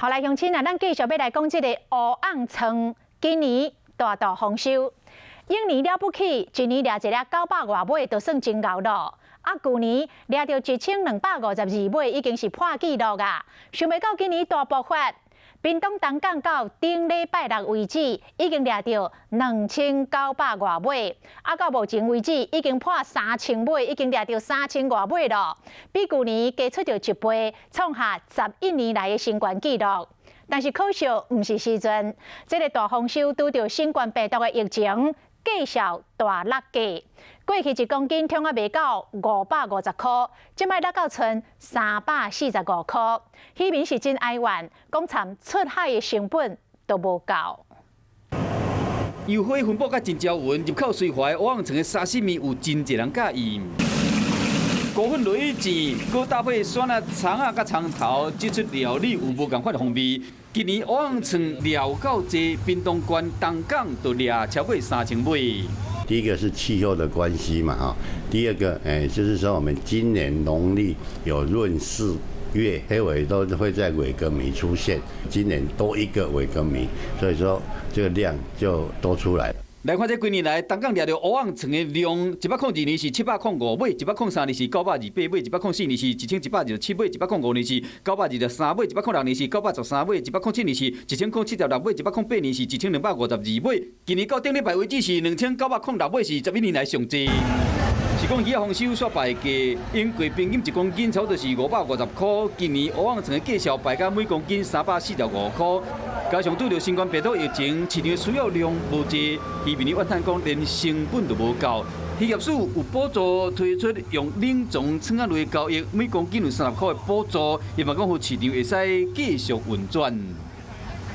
好來，鄉親啊，咱繼續欲來講這個烏甕創，今年大大豐收。往年了不起，一年掠一粒九百外尾，就算真𠢕囉。啊，舊年掠著1252尾，已經是破紀錄啊！想袂到今年大爆發，屏東東港到頂禮拜六為止，已經掠著2900外尾。啊，到目前為止已經破3000尾，已經掠著3000外尾囉，比舊年加出著一倍，創下11年來的新懸紀錄。但是可惜毋是時陣，這個大豐收拄著新冠病毒的疫情，繼續大落價。過去一公斤通啊賣到550箍，這擺落到賰345箍。漁民是真哀怨，講蠶出海的成本都無夠。油花分布甲真焦勻，入口隨懷，烏甕創的沙西米有真濟人佮意。糊粉落去煎，閣搭配蒜仔、蔥仔佮蔥頭，這齣料理有無仝款的風味。今年烏甕創掠夠濟，屏東縣東港就掠超過3000尾。第一個是氣候的關係嘛，哈。第二個，就是說我們今年農曆有閏四月，黑尾都會在尾個米出現，今年多一個尾個米，所以說這個量就多出來了。來看這幾年來，東港掠著烏甕創的量，102年是705尾，103年是928尾，104年是1127尾，105年是923尾，106年是913尾，107年是1076尾，108年是1252尾。今年到頂禮拜為止是2906尾，是11年來上濟。是講魚仔豐收煞敗價，往過平均一公斤差不多是550箍，今年烏甕創的價數敗到每公斤345箍。加上拄著新冠病毒疫情，市場需要量無濟，漁民怨嘆講連成本都無夠。漁業署有補助推出用冷藏倉仔類交易，每公斤有30箍的補助，希望講予市場會使繼續運轉。